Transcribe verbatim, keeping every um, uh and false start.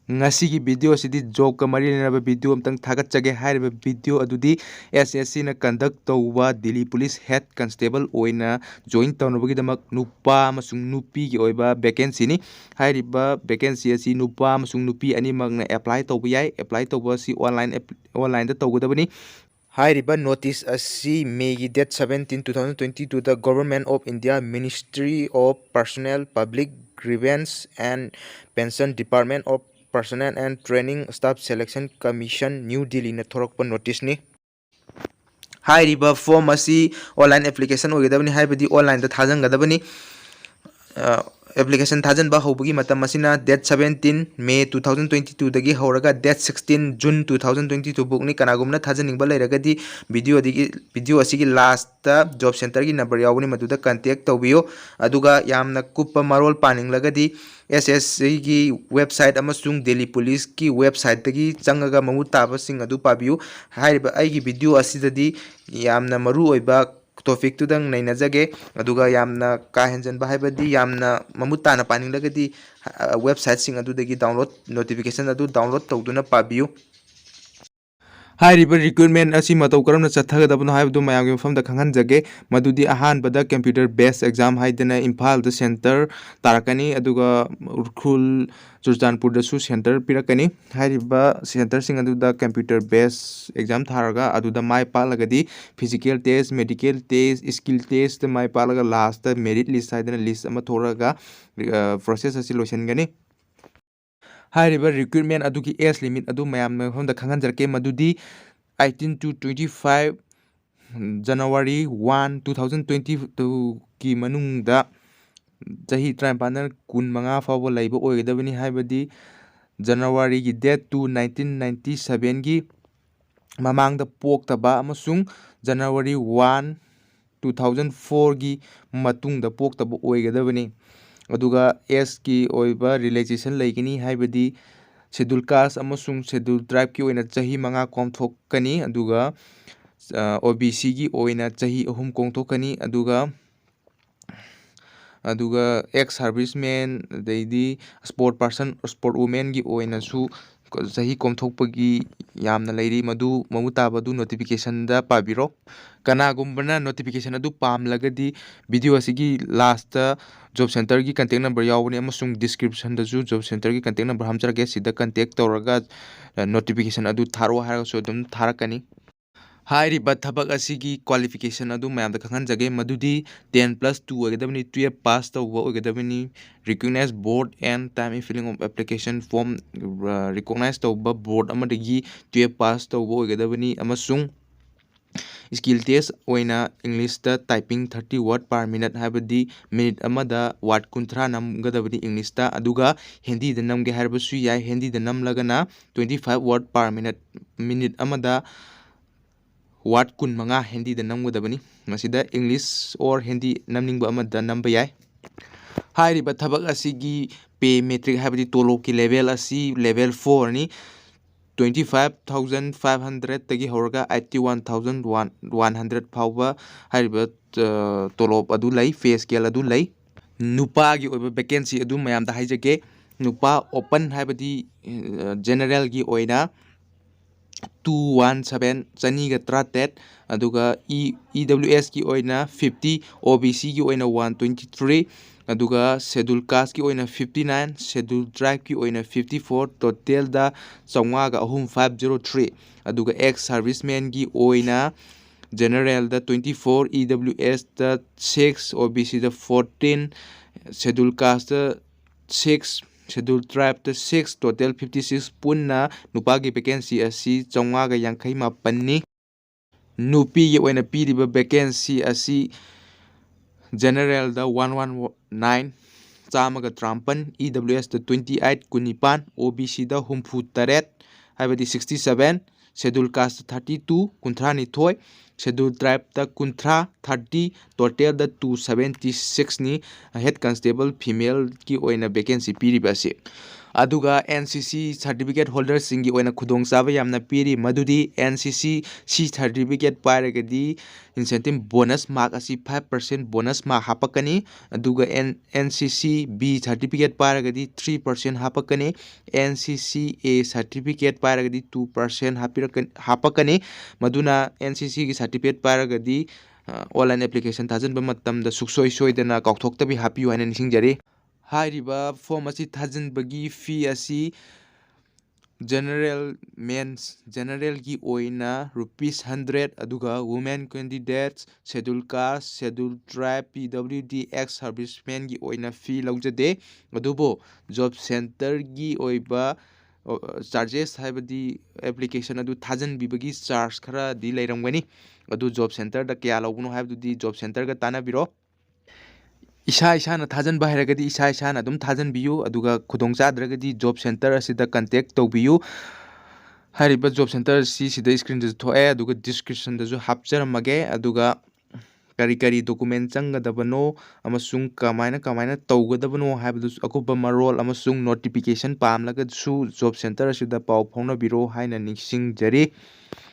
ꯉꯁꯤꯒꯤ video ꯑꯁꯤꯗꯤ job ꯀ ꯃꯔꯤ ꯂꯩꯅꯕ video ꯑꯝꯇꯪ ꯊꯥꯒꯠꯆꯒꯦ꯫ ꯍꯥꯏꯔꯤꯕ video ꯑꯗꯨꯗꯤ S S C ꯅ conduct ꯇꯧꯕ Delhi Police Head Constable ꯑꯣꯏꯅ join ꯇꯧꯅꯕꯒꯤꯗꯃꯛ ꯅꯨꯄꯥ ꯑꯃꯁꯨꯡ ꯅꯨꯄꯤꯒꯤ ꯑꯣꯏꯕ vacancy ꯅꯤ꯫ ꯍꯥꯏꯔꯤꯕ vacancy ꯑꯁꯤ ꯅꯨꯄꯥ ꯑꯃꯁꯨꯡ ꯅꯨꯄꯤ ꯑꯅꯤꯃꯛꯅ apply ꯇꯧꯕ ꯌꯥꯏ꯫ Apply ꯇꯧꯕ ꯑꯁꯤ online app-, online ꯗ ꯇꯧꯒꯗꯕꯅꯤ꯫ ꯍꯥꯏꯔꯤꯕ notice ꯑꯁꯤ May ꯒꯤ date seventeen, two thousand twenty two the Government of India, Ministry of Personnel, Public Grievance and Pension, Department of Personnel and Training, Staff Selection Commission, New Delhi ꯅ ꯊꯣꯔꯛꯄ notice ꯅꯤ꯫ ꯍꯥꯏꯔꯤꯕ form ꯑꯁꯤ online application ꯑꯣꯏꯒꯗꯕꯅꯤ, ꯍꯥꯏꯕꯗꯤ online ꯗ ꯊꯥꯖꯤꯟꯒꯗꯕꯅꯤ꯫ ꯑ, application ꯊꯥꯖꯤꯟꯕ ꯍꯧꯕꯒꯤ ꯃꯇꯝ ꯑꯁꯤꯅ date seventeen May two thousand twenty two ꯗꯒꯤ ꯍꯧꯔꯒ date sixteen June two thousand twenty two ꯐꯥꯎꯅꯤ꯫ ꯀꯅꯥꯒꯨꯝꯕꯅ ꯊꯥꯖꯅꯤꯡꯕ ꯂꯩꯔꯒꯗꯤ video ꯑꯗꯒꯤ, video ꯑꯁꯤꯒꯤ last ꯇ job centre ꯒꯤ number ꯌꯥꯎꯕꯅꯤ, ꯃꯗꯨꯗ contact ꯇꯧꯕꯤꯌꯨ꯫ ꯑꯗꯨꯒ ꯌꯥꯝꯅ ꯀꯨꯞꯄ ꯃꯔꯣꯜ ꯄꯥꯅꯤꯡꯂꯒꯗꯤ S S C ꯒꯤ website ꯑꯃꯁꯨꯡ Delhi Police ꯀꯤ website ꯇꯒꯤ ꯆꯪꯉꯒ ꯃꯃꯨꯠ ꯇꯥꯕꯁꯤꯡ ꯑꯗꯨ ꯄꯥꯕꯤꯌꯨ꯫ ꯍꯥꯏꯔꯤꯕ ꯑꯩꯒꯤ video ꯑꯁꯤꯗꯗꯤ ꯌꯥꯝꯅ ꯃꯔꯨꯑꯣꯏꯕ topic ꯇꯨꯗꯪ ꯅꯩꯅꯖꯒꯦ, ꯑꯗꯨꯒ ꯌꯥꯝꯅ ꯀꯥ ꯍꯦꯟꯖꯟꯕ ꯍꯥꯏꯕꯗꯤ ꯌꯥꯝꯅ ꯃꯃꯨꯠ ꯇꯥꯅ ꯄꯥꯅꯤꯡꯂꯒꯗꯤ, ꯑ, website ꯁꯤꯡ ꯑꯗꯨꯗꯒꯤ download, notification ꯑꯗꯨ download ꯇꯧꯗꯨꯅ ꯄꯥꯕꯤꯌꯨ꯫ ꯍꯥꯏꯔꯤꯕ recruitment ꯑꯁꯤ ꯃꯇꯧ ꯀꯔꯝꯅ ꯆꯠꯊꯒꯗꯕꯅꯣ ꯍꯥꯏꯕꯗꯨ ꯃꯌꯥꯝꯒꯤ ꯃꯐꯝꯗ ꯈꯪꯍꯟꯖꯒꯦ꯫ ꯃꯗꯨꯗꯤ ꯑꯍꯥꯟꯕꯗ computer based exam ꯍꯥꯏꯗꯅ ꯏꯝꯐꯥꯜꯗ centre ꯇꯥꯔꯛꯀꯅꯤ, ꯑꯗꯨꯒ ꯎꯈ꯭ꯔꯨꯜ, ꯆꯨꯔꯆꯥꯟꯄꯨꯔꯗꯁꯨ centre ꯄꯤꯔꯛꯀꯅꯤ꯫ ꯍꯥꯏꯔꯤꯕ centre ꯁꯤꯡ ꯑꯗꯨꯗ computer based exam ꯊꯥꯔꯒ ꯑꯗꯨꯗ ꯃꯥꯏ ꯄꯥꯛꯂꯒꯗꯤ physical test, medical test, skill test ꯇ ꯃꯥꯏ ꯄꯥꯛꯂꯒ last ꯇ merit list ꯍꯥꯏꯗꯅ list ꯑꯃ ꯊꯣꯛꯂꯒ, ꯑ, process ꯑꯁꯤ ꯂꯣꯏꯁꯤꯟꯒꯅꯤ꯫ ꯍꯥꯏꯔꯤꯕ recruitment ꯑꯗꯨꯒꯤ age limit ꯑꯗꯨ ꯃꯌꯥꯝꯒꯤ ꯃꯐꯝꯗ ꯈꯪꯍꯟꯖꯔꯛꯀꯦ, ꯃꯗꯨꯗꯤ eighteen to twenty five, January one, two thousand twenty two ꯒꯤ ꯃꯅꯨꯡꯗ ꯆꯍꯤ ꯇꯔꯥꯅꯤꯄꯥꯟꯗꯩꯅ ꯀꯨꯟꯃꯉꯥ ꯐꯥꯎꯕ ꯂꯩꯕ ꯑꯣꯏꯒꯗꯕꯅꯤ꯫ ꯍꯥꯏꯕꯗꯤ January ꯒꯤ date two, nineteen ninety seven ꯒꯤ ꯃꯃꯥꯡꯗ ꯄꯣꯛꯇꯕ ꯑꯃꯁꯨꯡ January one, two thousand four ꯒꯤ ꯃꯇꯨꯡꯗ ꯄꯣꯛꯇꯕ ꯑꯣꯏꯒꯗꯕꯅꯤ꯫ ꯑꯗꯨꯒ age ꯀꯤ ꯑꯣꯏꯕ relaxation ꯂꯩꯒꯅꯤ, ꯍꯥꯏꯕꯗꯤ Scheduled Caste ꯑꯃꯁꯨꯡ Scheduled Tribe ꯀꯤ ꯑꯣꯏꯅ ꯆꯍꯤ ꯃꯉꯥ ꯀꯣꯝꯊꯣꯛꯀꯅꯤ, ꯑꯗꯨꯒ, ꯑ, O B C ꯒꯤ ꯑꯣꯏꯅ ꯆꯍꯤ ꯑꯍꯨꯝ ꯀꯣꯝꯊꯣꯛꯀꯅꯤ, ꯑꯗꯨꯒ, ꯑꯗꯨꯒ ex serviceman, ꯑꯗꯩꯗꯤ sport person, sport womanꯒꯤ ꯑꯣꯏꯅꯁꯨ ꯆꯍꯤ ꯀꯣꯝꯊꯣꯛꯄꯒꯤ ꯌꯥꯝꯅ ꯂꯩꯔꯤ꯫ ꯃꯗꯨ ꯃꯃꯨꯠ ꯇꯥꯕ ꯑꯗꯨ notificationꯗ ꯄꯥꯕꯤꯔꯣ꯫ ꯀꯅꯥꯒꯨꯝꯕꯅ notification ꯑꯗꯨ ꯄꯥꯝꯂꯒꯗꯤ video ꯑꯁꯤꯒꯤ lastꯇ job centreꯒꯤ contact number ꯌꯥꯎꯕꯅꯤ ꯑꯃꯁꯨꯡ descriptionꯗꯁꯨ job centreꯒꯤ contact number ꯍꯥꯞꯆꯔꯛꯀꯦ꯫ ꯁꯤꯗ contact ꯇꯧꯔꯒ notification ꯑꯗꯨ ꯊꯥꯔꯛꯑꯣ ꯍꯥꯏꯔꯒꯁꯨ ꯑꯗꯨꯝ ꯊꯥꯔꯛꯀꯅꯤ꯫ ꯍꯥꯏꯔꯤꯕ ꯊꯕꯛ ꯑꯁꯤꯒꯤ qualification ꯑꯗꯨ ꯃꯌꯥꯝꯗ ꯈꯪꯍꯟꯖꯒꯦ, ꯃꯗꯨꯗꯤ ten plus two ꯑꯣꯏꯒꯗꯕꯅꯤ, twelve pass ꯇꯧꯕ ꯑꯣꯏꯒꯗꯕꯅꯤ, recognized board and time filling of application form, recognized ꯇꯧꯕ board ꯑꯃꯗꯒꯤ twelve pass ꯇꯧꯕ ꯑꯣꯏꯒꯗꯕꯅꯤ ꯑꯃꯁꯨꯡ skill test ꯑꯣꯏꯅ Englishꯇ typing thirty word per minute, ꯍꯥꯏꯕꯗꯤ minute ꯑꯃꯗ word ꯀꯨꯟꯊ꯭ꯔꯥ ꯅꯝꯒꯗꯕꯅꯤ Englishꯇ, ꯑꯗꯨꯒ Hindiꯗ ꯅꯝꯒꯦ ꯍꯥꯏꯔꯕꯁꯨ ꯌꯥꯏ꯫ Hindiꯗ ꯅꯝꯂꯒꯅ twenty five word per minute, minute ꯑꯃꯗ word ꯀꯨꯟꯃꯉꯥ Hindiꯗ ꯅꯝꯒꯗꯕꯅꯤ꯫ ꯃꯁꯤꯗ English or Hindi ꯅꯝꯅꯤꯡꯕ ꯑꯃꯗ ꯅꯝꯕ ꯌꯥꯏ꯫ ꯍꯥꯏꯔꯤꯕ ꯊꯕꯛ ꯑꯁꯤꯒꯤ pay matrix ꯍꯥꯏꯕꯗꯤ ꯇꯣꯂꯣꯞꯀꯤ level ꯑꯁꯤ level fourꯅꯤ꯫ Twenty five thousand five hundredꯇꯒꯤ ꯍꯧꯔꯒ eighty one thousand one hundred ꯐꯥꯎꯕ ꯍꯥꯏꯔꯤꯕ, ꯑ, ꯇꯣꯂꯣꯞ ꯑꯗꯨ ꯂꯩ, pay scale ꯑꯗꯨ ꯂꯩ꯫ ꯅꯨꯄꯥꯒꯤ ꯑꯣꯏꯕ vacancy ꯑꯗꯨ ꯃꯌꯥꯝꯗ ꯍꯥꯏꯖꯒꯦ꯫ ꯅꯨꯄꯥ open ꯍꯥꯏꯕꯗꯤ, ꯑ, generalꯒꯤ ꯑꯣꯏꯅ two one seven, ꯆꯅꯤꯒ ꯇꯔꯥꯇꯔꯦꯠ, ꯑꯗꯨꯒ E, EWSꯀꯤ ꯑꯣꯏꯅ fifty, OBCꯒꯤ ꯑꯣꯏꯅ one twenty three, ꯑꯗꯨꯒ schedule casteꯀꯤ ꯑꯣꯏꯅ fifty nine, schedule tribeꯀꯤ ꯑꯣꯏꯅ fifty four, totalꯗ ꯆꯥꯝꯃꯉꯥꯒ ꯑꯍꯨꯝ, five zero three꯫ ꯑꯗꯨꯒ ex servicemanꯒꯤ ꯑꯣꯏꯅ generalꯗ twenty four, EWSꯇ six, OBCꯗ fourteen, schedule casteꯇ six, schedule tribeꯇ six, total fifty six, ꯄꯨꯟꯅ ꯅꯨꯄꯥꯒꯤ vacancy ꯑꯁꯤ ꯆꯥꯝꯃꯉꯥꯒ ꯌꯥꯡꯈꯩ ꯃꯥꯄꯟꯅꯤ꯫ ꯅꯨꯄꯤꯒꯤ ꯑꯣꯏꯅ ꯄꯤꯔꯤꯕ vacancy ꯑꯁꯤ generalꯗ one one nine, ꯆꯥꯝꯃꯒ ꯇꯔꯥꯃꯥꯄꯟ, EWSꯇ twenty eight, ꯀꯨꯟꯅꯤꯄꯥꯟ, OBCꯗ ꯍꯨꯝꯐꯨ ꯇꯔꯦꯠ, ꯍꯥꯏꯕꯗꯤ sixty seven, schedule casteꯇ thirty two, ꯀꯨꯟꯊ꯭ꯔꯥ ꯅꯤꯊꯣꯏ, schedule tribeꯇ ꯀꯨꯟꯊ꯭ꯔꯥ, thirty, totalꯗ two seventy sixꯅꯤ head constable femaleꯒꯤ ꯑꯣꯏꯅ vacancy ꯄꯤꯔꯤꯕ ꯑꯁꯤ꯫ ꯑꯗꯨꯒ ꯑꯦꯟ ꯁꯤ ꯁꯤ ꯁꯥꯔꯇꯤꯐꯤꯀꯦꯠ ꯍꯣꯜꯗꯔꯁꯤꯡꯒꯤ ꯑꯣꯏꯅ ꯈꯨꯗꯣꯡꯆꯥꯕ ꯌꯥꯝꯅ ꯄꯤꯔꯤ, ꯃꯗꯨꯗꯤ ꯑꯦꯟ ꯁꯤ ꯁꯤ ꯁꯤ ꯁꯥꯔꯇꯤꯐꯤꯀꯦꯠ ꯄꯥꯏꯔꯒꯗꯤ ꯏꯟꯁꯦꯟꯇꯤꯞ ꯕꯣꯅꯁ ꯃꯥꯔꯛ ꯑꯁꯤ ꯐꯥꯏꯚ ꯄꯥꯔꯁꯦꯟ ꯕꯣꯅꯁ ꯃꯥꯔꯛ ꯍꯥꯞꯄꯛꯀꯅꯤ꯫ ꯑꯗꯨꯒ and N C C B certificate ꯄꯥꯏꯔꯒꯗꯤ ꯊ꯭ꯔꯤ ꯄꯥꯔꯁꯦꯟ ꯍꯥꯞꯄꯛꯀꯅꯤ꯫ N C C A certificate ꯄꯥꯏꯔꯒꯗꯤ ꯇꯨ ꯄꯥꯔꯁꯦꯟ ꯍꯥꯞꯄꯤꯔꯛꯀ ꯍꯥꯞꯄꯛꯀꯅꯤ꯫ ꯃꯗꯨꯅ ꯑꯦꯟ ꯁꯤ ꯁꯤꯒꯤ ꯁꯥꯔꯇꯤꯐꯤꯀꯦꯠ ꯄꯥꯏꯔꯒꯗꯤ ꯑꯣꯟꯂꯥꯏꯟ ꯑꯦꯄ꯭ꯂꯤꯀꯦꯁꯟ ꯊꯥꯖꯤꯟꯕ ꯃꯇꯝꯗ ꯁꯨꯡꯁꯣꯏ ꯁꯣꯏꯗꯅ ꯀꯥꯎꯊꯣꯛꯇꯕꯤ ꯍꯥꯞꯄꯤꯌꯨ ꯍꯥꯏꯅ ꯅꯤꯡꯁꯤꯡꯖꯔꯤ꯫ ꯍꯥꯏꯔꯤꯕ ꯐꯣꯝ ꯑꯁꯤ ꯊꯥꯖꯤꯟꯕꯒꯤ ꯐꯤ ꯑꯁꯤ ꯖꯦꯅꯔꯦꯜ ꯃꯦꯟꯁ ꯖꯦꯅꯔꯦꯜꯒꯤ ꯑꯣꯏꯅ ꯔꯨꯄꯤꯁ ꯍꯟꯗ꯭ꯔꯦꯠ, ꯑꯗꯨꯒ ꯋꯨꯃꯦꯟ ꯀꯦꯟꯗꯤꯗꯦꯠꯁ, ꯁꯦꯗꯨꯜ ꯀꯥꯁ, ꯁꯦꯗꯨꯜ ꯇ꯭ꯔꯥꯏꯕ, ꯄꯤ ꯗꯕ꯭ꯂꯤꯎ ꯗꯤ, ꯑꯦꯛꯁ ꯁꯥꯔꯚꯤꯁꯃꯦꯟꯒꯤ ꯑꯣꯏꯅ ꯐꯤ ꯂꯧꯖꯗꯦ꯫ ꯑꯗꯨꯕꯨ ꯖꯣꯕ ꯁꯦꯟꯇꯔꯒꯤ ꯑꯣꯏꯕ ꯆꯥꯔꯖꯦꯁ, ꯍꯥꯏꯕꯗꯤ ꯑꯦꯄ꯭ꯂꯤꯀꯦꯁꯟ ꯑꯗꯨ ꯊꯥꯖꯤꯟꯕꯤꯕꯒꯤ ꯆꯥꯔꯖ ꯈꯔꯗꯤ ꯂꯩꯔꯝꯒꯅꯤ꯫ ꯑꯗꯨ ꯖꯣꯕ ꯁꯦꯟꯇꯔꯗ ꯀꯌꯥ ꯂꯧꯕꯅꯣ ꯍꯥꯏꯕꯗꯨꯗꯤ ꯖꯣꯕ ꯁꯦꯟꯇꯔꯒ ꯇꯥꯟꯅꯕꯤꯔꯣ꯫ ꯏꯁꯥ ꯏꯁꯥꯅ ꯊꯥꯖꯤꯟꯕ ꯍꯩꯔꯒꯗꯤ ꯏꯁꯥ ꯏꯁꯥꯅ ꯑꯗꯨꯝ ꯊꯥꯖꯤꯟꯕꯤꯌꯨ, ꯑꯗꯨꯒ ꯈꯨꯗꯣꯡ ꯆꯥꯗ꯭ꯔꯒꯗꯤ ꯖꯣꯕ ꯁꯦꯟꯇꯔ ꯑꯁꯤꯗ ꯀꯟꯇꯦꯛ ꯇꯧꯕꯤꯌꯨ꯫ ꯍꯥꯏꯔꯤꯕ ꯖꯣꯕ ꯁꯦꯟꯇꯔ ꯑꯁꯤ ꯁꯤꯗ ꯏꯁꯀ꯭ꯔꯤꯟꯗꯁꯨ ꯊꯣꯛꯑꯦ, ꯑꯗꯨꯒ ꯗꯤꯁꯀ꯭ꯔꯤꯞꯁꯟꯗꯁꯨ ꯍꯥꯞꯆꯔꯝꯃꯒꯦ꯫ ꯑꯗꯨꯒ ꯀꯔꯤ ꯀꯔꯤ ꯗꯣꯀꯨꯃꯦꯟ ꯆꯪꯒꯗꯕꯅꯣ ꯑꯃꯁꯨꯡ ꯀꯃꯥꯏꯅ ꯀꯃꯥꯏꯅ ꯇꯧꯒꯗꯕꯅꯣ ꯍꯥꯏꯕꯗꯨꯁꯨ ꯑꯀꯨꯞꯄ ꯃꯔꯣꯜ ꯑꯃꯁꯨꯡ ꯅꯣꯇꯤꯐꯤꯀꯦꯁꯟ ꯄꯥꯝꯂꯒꯁꯨ ꯖꯣꯕ ꯁꯦꯟꯇꯔ ꯑꯁꯤꯗ ꯄꯥꯎ ꯐꯥꯎꯅꯕꯤꯔꯣ ꯍꯥꯏꯅ ꯅꯤꯡꯁꯤꯡꯖꯔꯤ꯫